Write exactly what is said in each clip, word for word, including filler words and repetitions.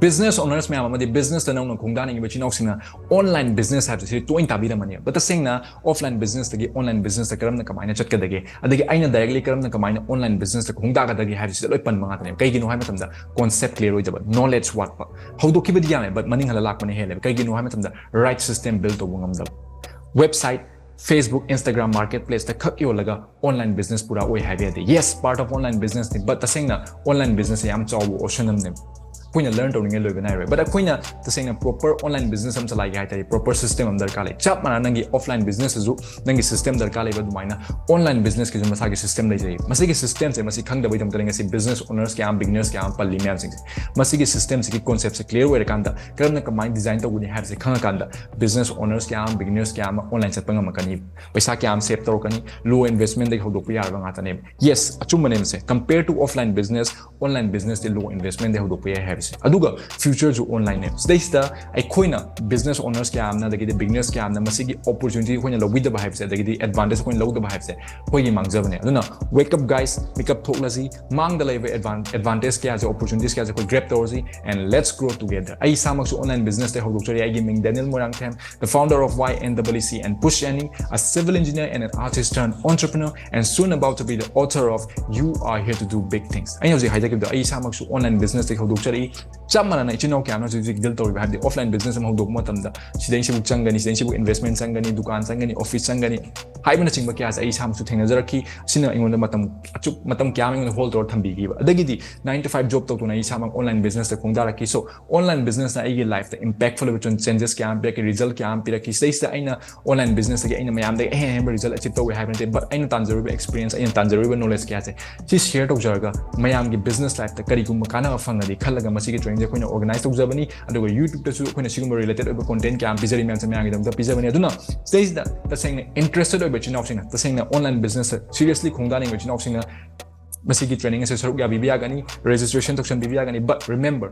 Business owners ꯃꯌꯥꯝ ꯑꯃꯗꯤ business ꯇ ꯅꯧꯅ ꯈꯣꯡꯗꯥꯅꯤꯡꯉꯤꯕ ꯏꯆꯤꯟ ꯏꯅꯥꯎꯁꯤꯡꯅ online business ꯍꯥꯏꯕꯁꯤ ꯇꯣꯏꯅ ꯇꯥꯕꯤꯔꯝꯃꯅꯤ꯫ But ꯇꯁꯦꯡꯅ offline business ꯇꯒꯤ online business ꯇ ꯀꯔꯝꯅ ꯀꯃꯥꯏꯅ ꯆꯠꯀꯗꯒꯦ, ꯑꯗꯒꯤ ꯑꯩꯅ directly ꯀꯔꯝꯅ ꯀꯃꯥꯏꯅ online business ꯇ ꯈꯣꯡꯗꯥꯒꯗꯒꯦ ꯍꯥꯏꯕꯁꯤꯗ ꯂꯣꯏ ꯄꯟꯕ ꯉꯥꯛꯇꯅꯦꯕ꯫ ꯀꯩꯒꯤꯅꯣ ꯍꯥꯏꯕ ꯃꯇꯝꯗ concept clear ꯑꯣꯏꯗꯕ, knowledge ꯋꯥꯠꯄ꯫ ꯍꯧꯗꯣꯛꯈꯤꯕꯗꯤ ꯌꯥꯝꯃꯦ, but ꯃꯅꯤꯡ ꯍꯜꯂ ꯂꯥꯛꯄꯅ ꯍꯦꯜꯂꯦꯕ꯫ ꯀꯩꯒꯤꯅꯣ ꯍꯥꯏꯕ ꯃꯇꯝꯗ right system build ꯇꯧꯕ ꯉꯝꯗꯕ꯫ Website, Facebook, Instagram marketplace ꯇ ꯈꯛ ꯌꯣꯜꯂꯒ online business ꯄꯨꯔꯥ ꯑꯣꯏ ꯍꯥꯏꯕ ꯌꯥꯗꯦ꯫ Yes, part of online business ꯅꯤ, but ꯇꯁꯦꯡꯅ online business ꯁꯦ ꯌꯥꯝ ꯆꯥꯎꯕ ocean ꯑꯃꯅꯦꯕ꯫ ꯑꯩꯈꯣꯏꯅ learn ꯇꯧꯔꯤꯉꯩ ꯂꯣꯏꯕ ꯅꯥꯏꯔꯣꯏ꯫ But ꯑꯩꯈꯣꯏꯅ ꯇꯁꯦꯡꯅ proper online business ꯑꯃ ꯆꯂꯥꯏꯒꯦ ꯍꯥꯏ ꯇꯥꯔꯗꯤ proper system ꯑꯃ ꯗꯔꯀꯥꯔ ꯂꯩ꯫ ꯆꯞ ꯃꯥꯟꯅ ꯅꯪꯒꯤ offline business ꯇꯁꯨ ꯅꯪꯒꯤ system ꯗꯔꯀꯥꯔ ꯂꯩꯕ ꯑꯗꯨꯃꯥꯏꯅ online business ꯀꯤꯁꯨ ꯃꯁꯥꯒꯤ system ꯂꯩꯖꯩ꯫ ꯃꯁꯤꯒꯤ system ꯁꯦ ꯃꯁꯤ ꯈꯪꯗꯕꯒꯤꯗꯃꯛꯇ ꯉꯁꯤ business owners ꯀꯌꯥ ꯑꯃ, beginners ꯀꯌꯥ ꯑꯃ ꯄꯜꯂꯤ ꯃꯌꯥꯝꯁꯤꯡꯁꯦ꯫ ꯃꯁꯤꯒꯤ system ꯁꯤꯒꯤ concept ꯁꯦ clear ꯑꯣꯏꯔꯀꯥꯟꯗ ꯀꯔꯝꯅ ꯀꯃꯥꯏꯅ design ꯇꯧꯒꯅꯤ ꯍꯥꯏꯕꯁꯦ ꯈꯪꯉꯀꯥꯟꯗ business owners ꯀꯌꯥ ꯑꯃ, beginners ꯀꯌꯥ ꯑꯃ online ꯆꯠꯄ ꯉꯝꯃꯛꯀꯅꯤ꯫ ꯄꯩꯁꯥ ꯀꯌꯥ ꯑꯃ save ꯇꯧꯔꯛꯀꯅꯤ꯫ Low investment ꯗꯒꯤ ꯍꯧꯗꯣꯛꯄ ꯌꯥꯔꯕ ꯉꯥꯛꯇꯅꯦꯕ꯫ Yes, ꯑꯆꯨꯝꯕꯅꯦꯕꯁꯦ, compare to offline business, online business T low investment ꯗꯒꯤ ꯍꯧꯗꯣꯛꯄ ꯌꯥꯏ ꯍꯥꯏꯕꯁꯦ꯫ ꯑꯗꯨꯒ future ꯁꯨ online ꯅꯦ꯫ ꯁꯤꯗꯩꯁꯤꯗ ꯑꯩꯈꯣꯏꯅ business owners ꯀꯌꯥ ꯑꯃꯅ, ꯑꯗꯒꯤꯗꯤ beginners ꯀꯌꯥ ꯑꯃꯅ ꯃꯁꯤꯒꯤ opportunity ꯑꯩꯈꯣꯏꯅ ꯂꯧꯕꯤꯗꯕ ꯍꯥꯏꯕꯁꯦ, ꯑꯗꯒꯤꯗꯤ advantage ꯑꯩꯈꯣꯏꯅ ꯂꯧꯗꯕ ꯍꯥꯏꯕꯁꯦ ꯑꯩꯈꯣꯏꯒꯤ ꯃꯥꯡꯖꯕꯅꯦ꯫ ꯑꯗꯨꯅ wake up guys, wake up ꯊꯣꯛꯂꯁꯤ, ꯃꯥꯡꯗ ꯂꯩꯕ advan-, advantage ꯀꯌꯥꯁꯦ, opportunities ꯀꯌꯥꯁꯦ ꯑꯩꯈꯣꯏ grab ꯇꯧꯔꯁꯤ, and let's grow together꯫ ꯑꯩ ꯏꯁꯥꯃꯛꯁꯨ online business ꯇꯒꯤ ꯍꯧꯗꯣꯛꯆꯔꯤ꯫ ꯑꯩꯒꯤ ꯃꯤꯡ Daniel Moirangthem, the founder of Y N W C and Push Any, a civil engineer and an artist turned entrepreneur, and soon about to be the author of You Are Here to Do Big Things꯫ ꯑꯩꯅ ꯍꯧꯖꯤꯛ ꯍꯥꯏꯖꯈꯤꯕꯗꯣ, ꯑꯩ ꯏꯁꯥꯃꯛꯁꯨ online business ꯇꯒꯤ ꯍꯧꯗꯣꯛꯆꯔꯛꯏ꯫ ꯆꯞ ꯃꯥꯟꯅꯅ ꯏꯆꯤꯟ ꯏꯅꯥꯎ ꯀꯌꯥ ꯑꯃꯅꯁꯨ ꯍꯧꯖꯤꯛ deal ꯇꯧꯔꯤꯕ, ꯍꯥꯏꯕꯗꯤ offline business ꯑꯃ ꯍꯧꯗꯣꯛꯄ ꯃꯇꯝꯗ ꯁꯤꯗꯩꯁꯤꯕꯨ ꯆꯪꯒꯅꯤ, ꯁꯤꯗꯩꯁꯤꯕꯨ investment ꯆꯪꯒꯅꯤ, ꯗꯨꯀꯥꯟ ꯆꯪꯒꯅꯤ, office ꯆꯪꯒꯅꯤ ꯍꯥꯏꯕꯅꯆꯤꯡꯕ ꯀꯌꯥꯁꯦ ꯑꯩ ꯏꯁꯥꯃꯛꯁꯨ ꯊꯦꯡꯅꯖꯔꯛꯈꯤ꯫ ꯑꯁꯤꯅ ꯑꯩꯉꯣꯟꯗ ꯃꯇꯝ ꯑꯆꯨꯞ-, ꯃꯇꯝ ꯀꯌꯥ ꯑꯃ ꯑꯩꯉꯣꯟꯗ hold ꯇꯧꯔ ꯊꯝꯕꯤꯈꯤꯕ꯫ ꯑꯗꯒꯤꯗꯤ nine to five job ꯇꯧꯗꯨꯅ ꯑꯩ ꯏꯁꯥꯃꯛ online business ꯇ ꯈꯣꯡꯗꯥꯔꯛꯈꯤ꯫ So online business ꯅ ꯑꯩꯒꯤ life ꯇ impactful ꯑꯣꯏꯕ changes ꯀꯌꯥ ꯑꯃ ꯄꯤꯔꯛꯈꯤ, result ꯀꯌꯥ ꯑꯃ ꯄꯤꯔꯛꯈꯤ꯫ ꯁꯤꯗꯩꯁꯤꯗ ꯑꯩꯅ online business ꯇꯒꯤ ꯑꯩꯅ ꯃꯌꯥꯝꯗꯒꯤ ꯑꯍꯦꯟ ꯑꯍꯦꯟꯕ result achieve ꯇꯧꯋꯦ ꯍꯥꯏꯕ ꯅꯠꯇꯦ, but ꯑꯩꯅ ꯇꯥꯟꯖꯔꯨꯕ experience, ꯑꯩꯅ ꯇꯥꯟꯖꯔꯨꯕ knowledge ꯀꯌꯥꯁꯦ ꯁꯤ share ꯇꯧꯖꯔꯒ ꯃꯌꯥꯝꯒꯤ business life ꯇ ꯀꯔꯤꯒꯨꯝꯕ ꯀꯥꯟꯅꯕ ꯐꯪꯉꯗꯤ ꯈꯜꯂꯒ ꯃꯁꯤꯒꯤ training ꯁꯦ ꯑꯩꯈꯣꯏꯅ organize ꯇꯧꯖꯕꯅꯤ꯫ ꯑꯗꯨꯒ YouTube ꯇꯁꯨ ꯑꯩꯈꯣꯏꯅ ꯁꯤꯒꯨꯝꯕ related ꯑꯣꯏꯕ content ꯀꯌꯥ ꯑꯃ ꯄꯤꯖꯔꯤ ꯃꯌꯥꯝꯁꯦ ꯃꯌꯥꯝꯒꯤꯗꯃꯛꯇ ꯄꯤꯖꯕꯅꯤ꯫ ꯑꯗꯨꯅ ꯁꯤꯗꯩꯁꯤꯗ ꯇꯁꯦꯡꯅ interested ꯑꯣꯏꯕ ꯏꯆꯤꯟ ꯏꯅꯥꯎꯁꯤꯡꯅ, ꯇꯁꯦꯡꯅ online business ꯇ seriously ꯈꯣꯡꯗꯥꯅꯤꯡꯕ ꯏꯆꯤꯟ ꯏꯅꯥꯎꯁꯤꯡꯅ ꯃꯁꯤꯒꯤ training ꯑꯁꯤ ꯁꯔꯨꯛ ꯌꯥꯕꯤꯕ ꯌꯥꯒꯅꯤ, registration ꯇꯧꯁꯟꯕꯤꯕ ꯌꯥꯒꯅꯤ꯫ But remember,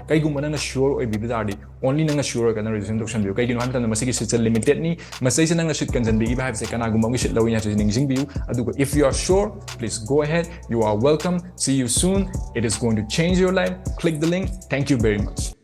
ꯀꯩꯒꯨꯝꯕ ꯅꯪꯅ sure ꯑꯣꯏꯕꯤꯕ ꯇꯥꯔꯗꯤ, only ꯅꯪꯅ sure ꯑꯣꯏꯔꯒꯅ register ꯇꯧꯁꯟꯕꯤꯌꯨ꯫ ꯀꯩꯒꯤꯅꯣ ꯍꯥꯏꯕ ꯃꯇꯝꯗ ꯃꯁꯤꯒꯤ seat ꯁꯦ limited ꯅꯤ꯫ ꯃꯁꯤꯁꯦ ꯅꯪꯅ seat ꯀꯟꯁꯤꯟꯕꯤꯈꯤꯕ ꯍꯥꯏꯕꯁꯦ ꯀꯅꯥꯒꯨꯝꯕ ꯑꯃꯒꯤ seat ꯂꯧꯔꯤꯅꯤ ꯍꯥꯏꯕꯁꯤ ꯅꯤꯡꯁꯤꯡꯕꯤꯌꯨ꯫ ꯑꯗꯨꯒ if you are sure, please go ahead, you are welcome, see you soon, it is going to change your life, click the link, thank you very much.